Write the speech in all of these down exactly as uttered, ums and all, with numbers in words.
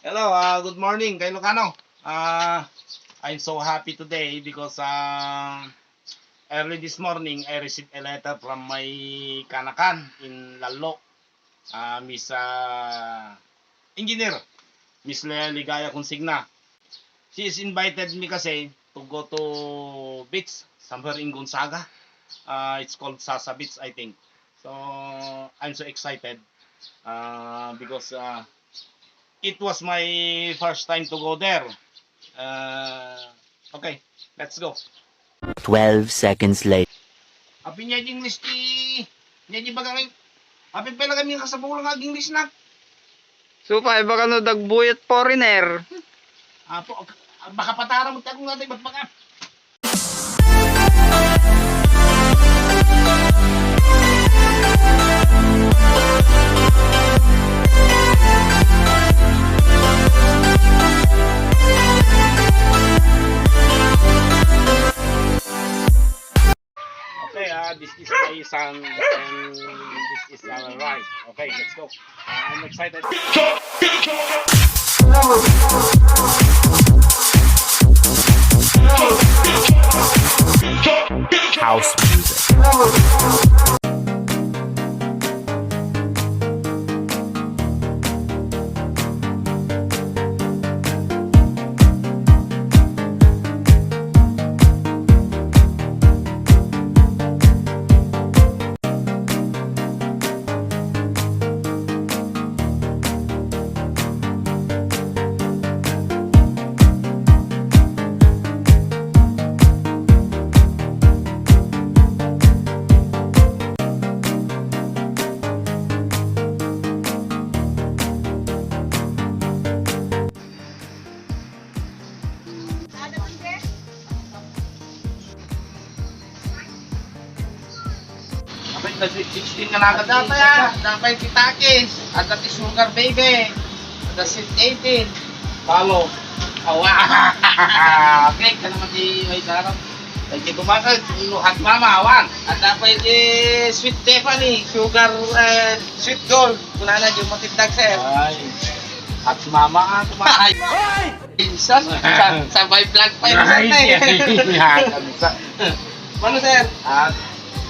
Hello, ah, good morning, ka-Ilocano. Ah, I'm so happy today because, ah, early this morning, I received a letter from my kaanakan in Lallo, ah, Miss, ah, Engineer, Miss Le-, Ligaya Consigna. She is invited me kasi to go to beach somewhere in Gonzaga. Ah, it's called Sasa Beach, I think. So, I'm so excited, ah, because, ah, it was my first time to go there. Ah, okay, let's go. Twelve seconds later. Apin niya di English ti, niya di baga ngay-, apin pala kami nga kasapulan nga ag-English na. Supay, baka no dagbuyat foreigner. Apo, baka patara mo tayo kung natin magpaka. Okay, ah, this is my son and this is our wife. Okay, let's go. Ah, I'm excited. House music. Dapat na sweet sixteen nga nagad. Dapat yan. Dapat si Takis. At that is sugar baby. At the sweet eighteen. Palo. Awa. Okay, ka naman di may sarap. Lagi kumakas, luhat mama, awan. At dapat di sweet Tiffany, sugar, eh, sweet gold. Kunana, di mo tindag, sir. Ay. At mama, ah, kumain. Ay! Pinsan, sa, sabay vlog pa yun, sir, eh. Ay, ay, ay, ay, ay. Mano, sir? Ah,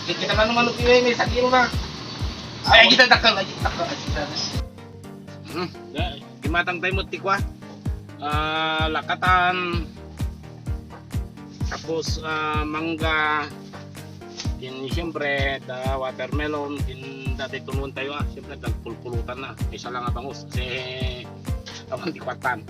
di kita mano-mano, piwi, may sakiro na. Ay, kita dakal, ay, dakal, ay, kita. Hmm. Imatang tayo mo, tikwa. Ah, lakatan. Tapos, ah, mangga. Din, siyempre, da, watermelon. Din, dati tunuan tayo, ah. Siyempre, nagpulpulutan na. Isa lang ang bangus. Kasi, awan, di kwatan.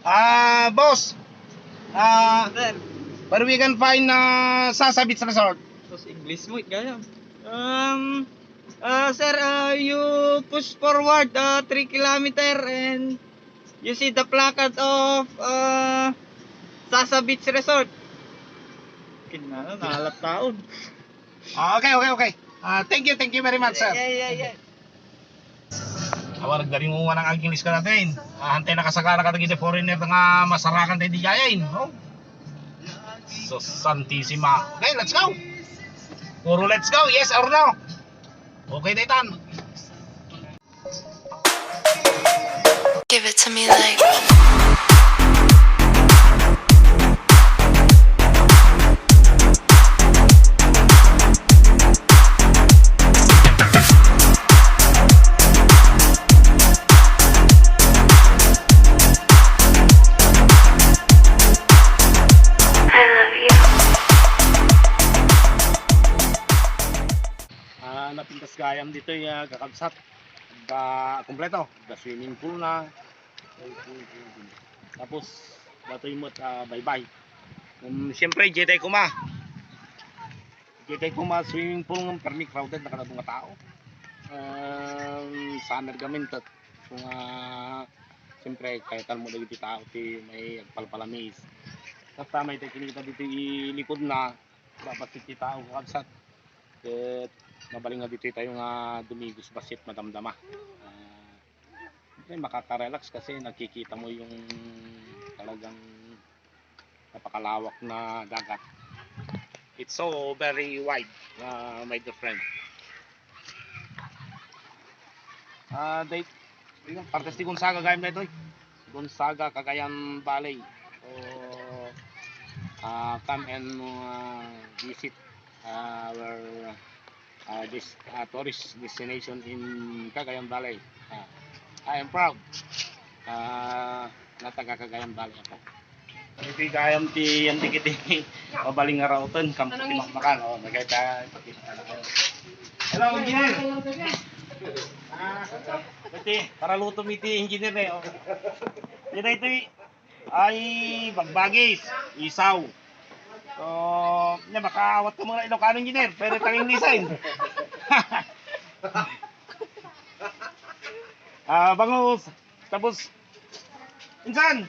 Ah, boss. Ah, sir. Where we can find, ah, Sasa Beach Resort? Tapos English mo, gaya. Um, uh, sir, uh, you push forward, uh, three kilometer and you see the placard of, uh, Sasa Beach Resort. Kinana, nalap taon. Ah, okay, okay, okay. Ah, thank you, thank you very much, sir. Yeah, yeah, yeah. Awa, nagdaringuan ang ag-English ka natin. Ah, hantay nakasagana ka dagiti foreigner nga masarakan tayo di jayain, no? So, Santissima. Okay, let's go. Puro let's go, yes or no? Okay, daytan. Give it to me like Gayam ditoy, ah, kakabsat. Agga kompleto. Agga swimming pool na. Tapos, datoy met, ah, baybay. Um, siyempre, ditoy koma. Ditoy koma swimming pool nga permi crowded na kadagiti tao. Um, summer gamin ket kung, ah, siyempre, kayatmo dagiti tao ti may agpalpalamiis. Tapno may kinita ditoy likod na, babassit ti tao, kakabsat. Ket mabalin nga ditoy tayo nga dumigos bassit madamdama. Ah, siyempre, makaka-relax kasi nakikita mo yung talagang napakalawak na dagat. It's so very wide, ah, my dear friend. Ah, day, partes ti Gonzaga gayam daytoy. Gonzaga, Cagayan Valley. So, ah, come and, ah, visit our, ah, this, ah, tourist destination in Cagayan Valley. Ah, I am proud, ah, na taga Cagayan Valley ako. Iti gayam ti, yan ti kiti, mabalin nga rauten, kampo ti makmakan. Oh, nagayta, ipakita na kayo. Hello, engineer. Ah, iti, paralutom iti engineer eh. Oh. Yan ay ito, ay, bagbagis, isaw. So, nya, makaawat ka muna Ilocano, engineer. Pwede tanging design. Ah, bangus. Tapos, insan.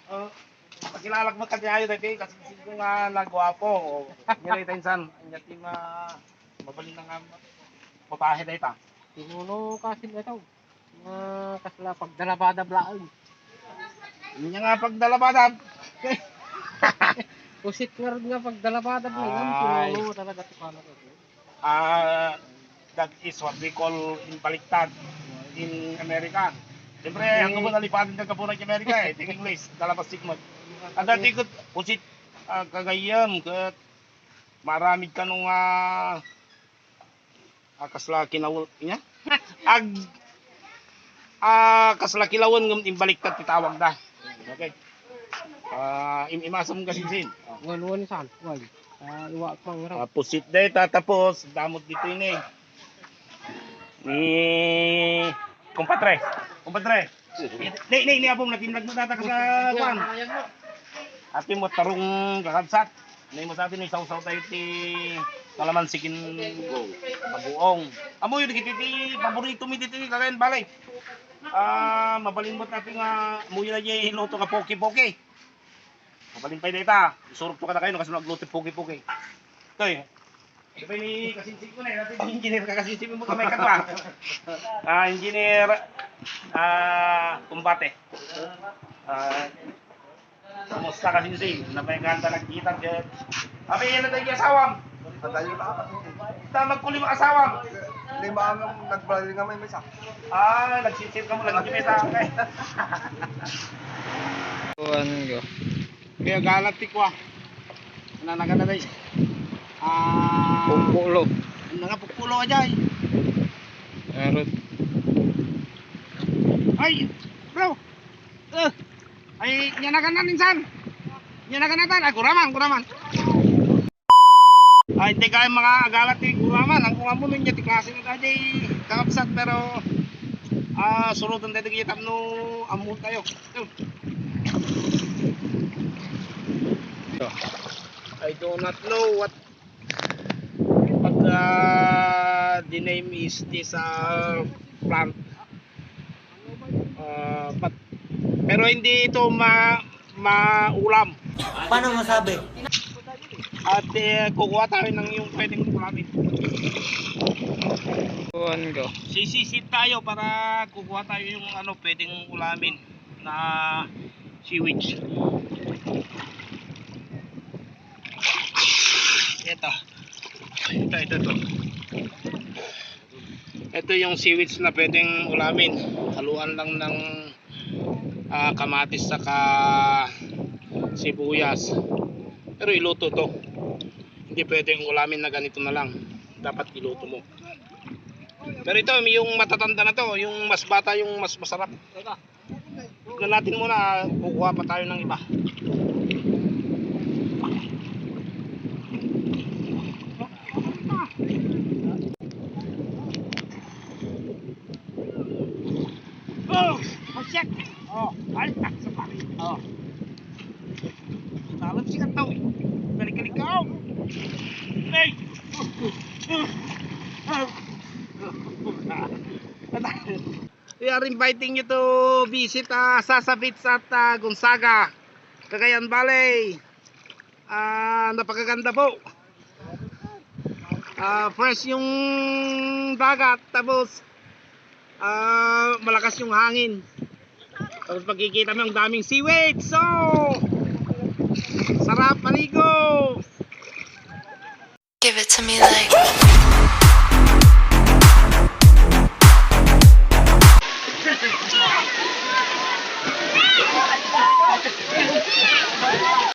Oh, pakilala mo kasi ayo dati, kasi ko nga nagwapo. Oh, nilay ta insan. Anya ti ma-, mabalin na nga babae na ita. Tinuno kasi na ito. Nga kasla pagdalabadab laeng. Anya nga pagdalabadab? Pusit nga rod nga pagdalabadab laeng. Ay. Tinuno talaga ti pano ko. Ah, that is what we call imbaliktad in America. Siyempre, ang gusto nalipatin ng kapunay sa Amerika eh, take English, dalabas sigmod. Ang dati ko, pusit, ah, kagayam, ket maramid kano nga, ah, kasla kinawul, niya? Ag, ah, kasla kilawen ngem imbaliktad ti tawag da. Okay. Ah, im-, imasam ka sinsin. Wan, wan, san? Wan. Ah, iwa pang Ah, pusit day, tatapos, damot dito ini. Ni kumpatre. Kumpatre. Ni, ni, ni abong natinlag mo data ka sa kuan. Ati mo tarong kakabsat. Ni mo sa atin, isawsaw tayo ti kalamansi ken bagoong. Amo yun, iti ti paborito mi dito, Cagayan Valley. Ah, mabalin mo tayo nga, amo yun na yung luto nga poke-poke. Mabalin pay dayta. Isurok to kadakayo no kasano agluto poke-poke. Toy. Di ba ni kasinsin ko na, dati engineer ka, kasinsin mo kamay ka pa. Ah, engineer, ah, kumbate. Ah, kumusta kasinsin? Napay kanta nagkita, ket. Abi, yan na tayo asawam. Padayon na ako. Ta, magkulima asawa. Lima ang nagbalay nga may misa. Ah, nagsinsir ka mo lang, Jimmy, sa akin. Kuan ko. Kaya galat ti kwa. Nanagana na eh. Ah. Pumpulo. Ano nga pumpulo aja eh. Arot. Ay, bro. Eh. Ay, nya naganan insan. Nya naganan tan. Ay, kuraman, kuraman. Ay, ti kay mga agalat ti guraman, ang kung amo nun niya ti klase na tayo, kakabsat, pero, ah, surutan tayo kita no amo tayo. Ito. I do not know what, what, ah, the name is this, ah, plant. Ah, but, pero hindi ito ma-, maulam. Paano masabi? At, eh, kukuha tayo ng yung pwedeng ulamin. Kuhan ko. Sisisid tayo para kukuha tayo yung ano, pwedeng ulamin na seaweeds. Ito. Ito, ito, ito. Ito yung seaweeds na pwedeng ulamin. Haluan lang ng, ah, kamatis saka sibuyas. Pero iluto to. Hindi pwedeng ulamin na ganito na lang. Dapat iluto mo. Pero ito, yung matatanda na to, yung mas bata, yung mas masarap. Tignan natin muna, kukuha pa tayo ng iba. Dalam siya tao eh. Balik-balik ka. Hey! We are inviting you to visit, ah, Sasa Beach at, ah, Gonzaga, Cagayan Valley. Ah, napakaganda po. Ah, fresh yung dagat, tapos, ah, malakas yung hangin. Tapos makikita mo ang daming seaweed. So, sarap maligo. Give it to me like